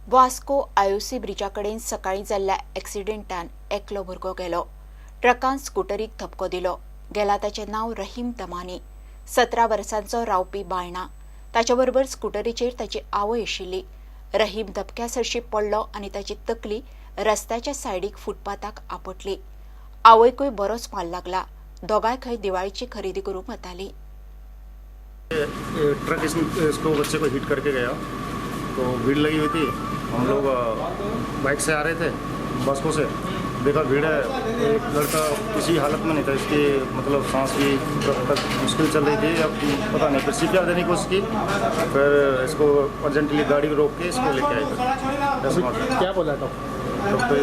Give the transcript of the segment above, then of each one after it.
Vasco IOC Brezza कडेन सकाळीं जाल्ल्या एक्सिडेंटान एकलो भुरगो गेलो. ट्रकान स्कुटरीक धपको दिलो. गेला ताचें नांव रहीम दमानी, 17 वर्सांचो, रावपी बायणा. ताच्या बरोबर स्कुटरीचेर ताची आवय आशिल्ली. रहीम धपक्या सरशी पडलो आनी ताची तकली रस्त्याच्या सायडीक फुटपाथाक आपटली. आवयकूय बरोच मार लागला. दोगांय खंय दिवाळीची खरेदी करूंक वतालीं. ट्रक इसको बच्चे को हिट करके गया तो भीड़ लगी हुई थी। हम लोग बाइक से आ रहे थे वास्को से, देखा भीड़ है, एक लड़का किसी हालत में नहीं था, इसकी मतलब सांस भी तब तक मुश्किल चल रही थी। अब पता नहीं, फिर सीपीआर देने की कोशिश की, फिर इसको अर्जेंटली गाड़ी रोक के इसको लेके आए। फिर क्या बोला डॉक्टर? डॉक्टर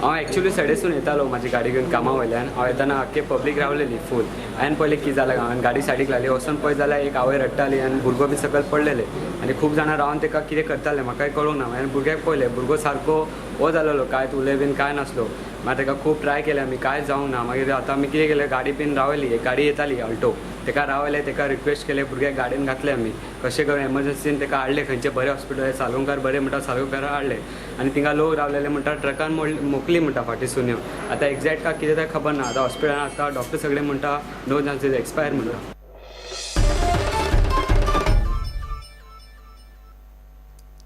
हांव एक्चुली सडेसून येतालो म्हाजी गाडी घेवन कामा वयल्यान. हांव येताना आख्खे पब्लीक रावलेली फूल. हांवें पळयलें कितें जालां. हांवें गाडी सायडीक लायली, वचोन पळयत जाल्यार एक आवय रडटाली आनी भुरगो बी सकयल पडलेले आनी खूब जाणां रावन ताका कितें करताले, म्हाकाय कळूंक ना. हांवें भुरग्याक पळयलें, भुरगो सारको हो जालेलो, कांयच उलय बीन कांय नासलो. मागीर ताका खूब ट्राय केलें आमी, कांय जावंक ना. मागीर आतां आमी कितें केलें, गाडी बीन रावयली, एक गाडी येताली अल्टो, ताका रावयलें, ताका रिक्वेस्ट केलें, भुरग्याक गाडयेन घातलें आमी कशें करून एमर्जन्सीन ताका हाडलें खंयचें बरें हॉस्पिटल, सालुंकार बरें म्हणटा, सालुंकारा हाडलें. आनी थिंगा लोक रावलेले म्हणटा ट्रकान मोखली म्हणटा फाटीसून येवन. आतां एग्जॅक्ट काय कितें तें खबर ना. आतां हॉस्पिटलान आतां डॉक्टर सगळे म्हणटा नो चान्सीस, एक्सपायर म्हणटा.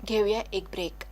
घेऊया एक ब्रेक.